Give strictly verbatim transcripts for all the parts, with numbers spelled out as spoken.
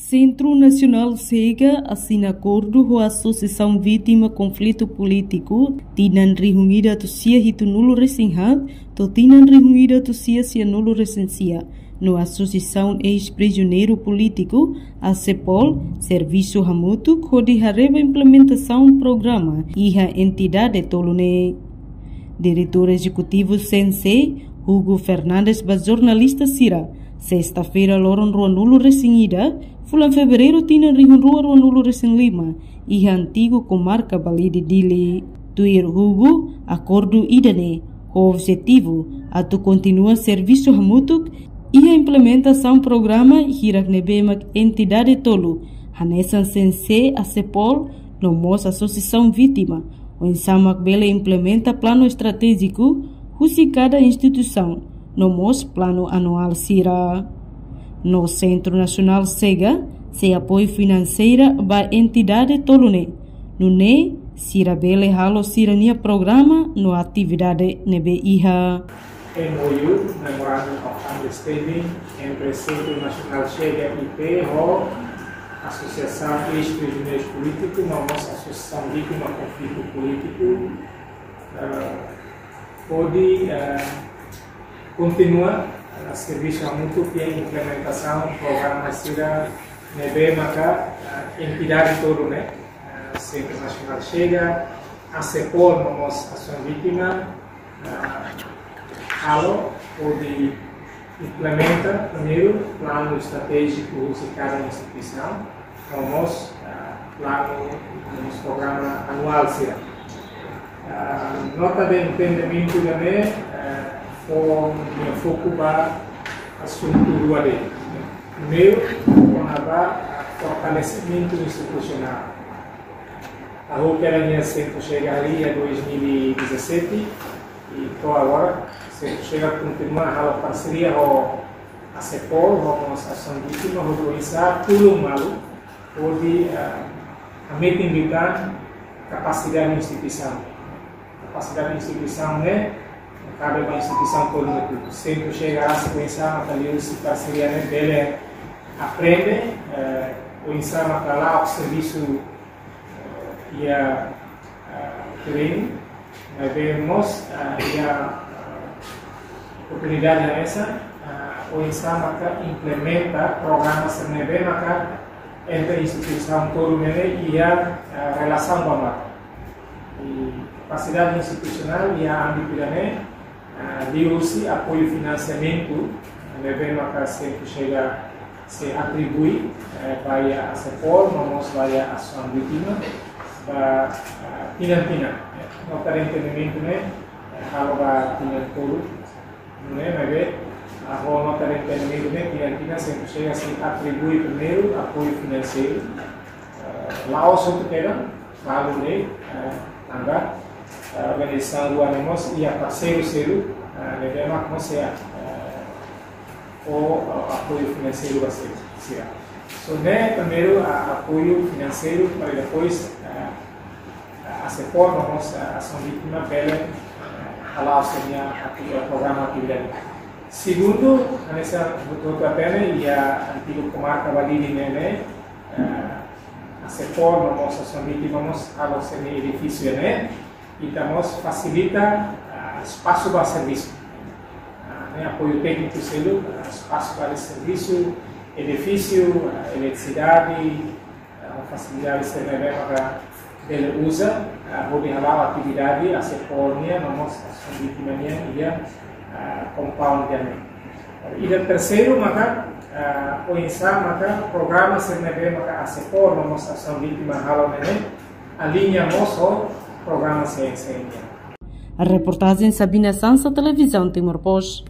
Sentru Nasionál Chega asina akordu ho Asosiasaun Vítima Konflitu Polítiku tinan rihun ida atus sia hitunulu resin haat to'o tinan rihun ida atus sia sianulu resin sia, no Asosiasaun Eis-Prizioneiru Polítiku, ACEPOL, servisu hamutuk hodi haree ba implementasaun programa iha entidade tolu ne'e. Diretór Ezekutivu CNC, Hugo Fernandes, ba jornalista sira, sesta-feira loron ruanulu resin ida, fulan Fevereiru tinan rihun rua ruanulu resin lima, iha antigu komarka Balide, Dili. Tuir Hugo, akordu ida-ne'e ho objetivu atu kontinua servisu hamutuk iha implementasaun programa hirak ne'ebé mak entidade tolu, hanesan CNC, ACEPOL, no mós Asosiasaun Vítima, oinsá mak bele implementa planu estratéjiku husi kada instituisaun, no mós planu anuál sira. No Sentru Nasionál Chega sei apoiu finanseira ba entidade tolu ne'e, nune'e sira bele halo sira-nia programa no atividade ne'ebé iha. M O U, Memorandum of Understanding, entre Sentru Nasionál Chega, I P, ho Asosiasaun Eis-Prizioneiru Polítiku, no mós Asosiasaun Vítima Konflitu Polítiku, eh, hodi, eh, kontinua, eh, servisu hamutuk iha implementasaun programa sira ne'ebé maka, eh, entidade tolu ne'e, eh, Sentru Nasionál Chega, ACEPOL, no mós Asosiasaun Vítima, eh, halo hodi implementa primeiru planu estratéjiku husi kada instituisaun, no mós, eh, planu, no mós programa anuál sira. Eh, nota de entendimentu ida-ne'e, eh, fó nia foku ba asuntu rua de'it. Primeiru, kona-ba, eh, fortalesimentu institusionál. Ha'u kera nia Sentru Chega iha dois mil e dezassete, i to'o agora, Sentru Chega kontinua halo parseria ho ACEPOL, ho mós Asosiasaun Vítima, hodi oinsá tulun malu, hodi, ah, hametin liután kapasidade instituisaun. Kapasidade instituisaun ne'e, kada ba instituisaun tolu ne'e hotu. Sentru Chega rasik oinsá maka liuhusi parseria ne'e bele aprende, eh, oinsá maka la'o servisu, eh, iha, eh, terrenu, maibé mós, eh, iha, eh, oportunidade hanesan, eh, oinsá maka implementa programa sira ne'ebé maka entre instituisaun tolu ne'e iha, eh, relasaun ba matan. I kapasidade institusionál iha ámbitu ida-ne'e, ah, liuhusi apoiu finansiamentu ne'ebé maka Sentru Chega sei atribui, eh, ba iha ACEPOL, no mós ba iha Asosiasaun Vítima, ba, ah, tinan-tinan. Eh, nota de entendimentu ne'e, eh, halo ba tinan tolu. Nune'e, maibé, ah, ho nota de entendimentu ne'e, tinan-tinan Sentru Chega sei atribui primeiru apoiu finanseiru, eh, la'ós hotu kedan, balu de'it, eh, tanba, eh, organizasaun rua ne'e mós iha parseiru seluk, eh, ne'ebé mak mós iha, eh, fó, eh, apoiu finanseiru ba sira. So, ne'e primeiru, ah, apoiu finanseiru para depois, eh, ACEPOL, no mós, eh, Asosiasaun Vítima bele, eh, hala'o sira-nia ati-, eh, programa atividade. Segundu, hanesan hotu-hotu hatene, iha antigu komarka Balide ne'e, eh, ACEPOL, no mós Asosiasaun Vítima mós halo sira-nia edifísiu ne'e, ita mós fasilita, ah, espasu ba servisu. Ah, ne'e apoiu tékniku seluk, ah, espasu ba servisu, edifísiu, ah, eletrisidade, ah, fasilidade sira ne'ebé maka bele uza, ah, hodi hala'o atividade ACEPOL nian, no mós Asosiasaun Vítima nian iha, ah, compound ida-ne'e. Ida terseiru maka, ah, oinsá maka programa sira ne'ebé maka ACEPOL, no mós Asosiasaun Vítima halo ne'e, aliña mós ho programa CNC nian. Reportajen Sabina Sansa, Televizaun Timor Post.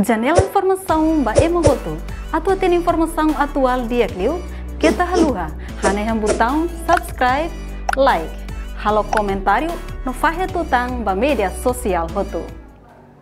Janela informasaun ba ema hotu. Atu hatene informasaun atuál di'ak liu, keta haluha hanehan butaun subscribe, like, halo komentáriu, no fahe tutan ba média sosiál hotu.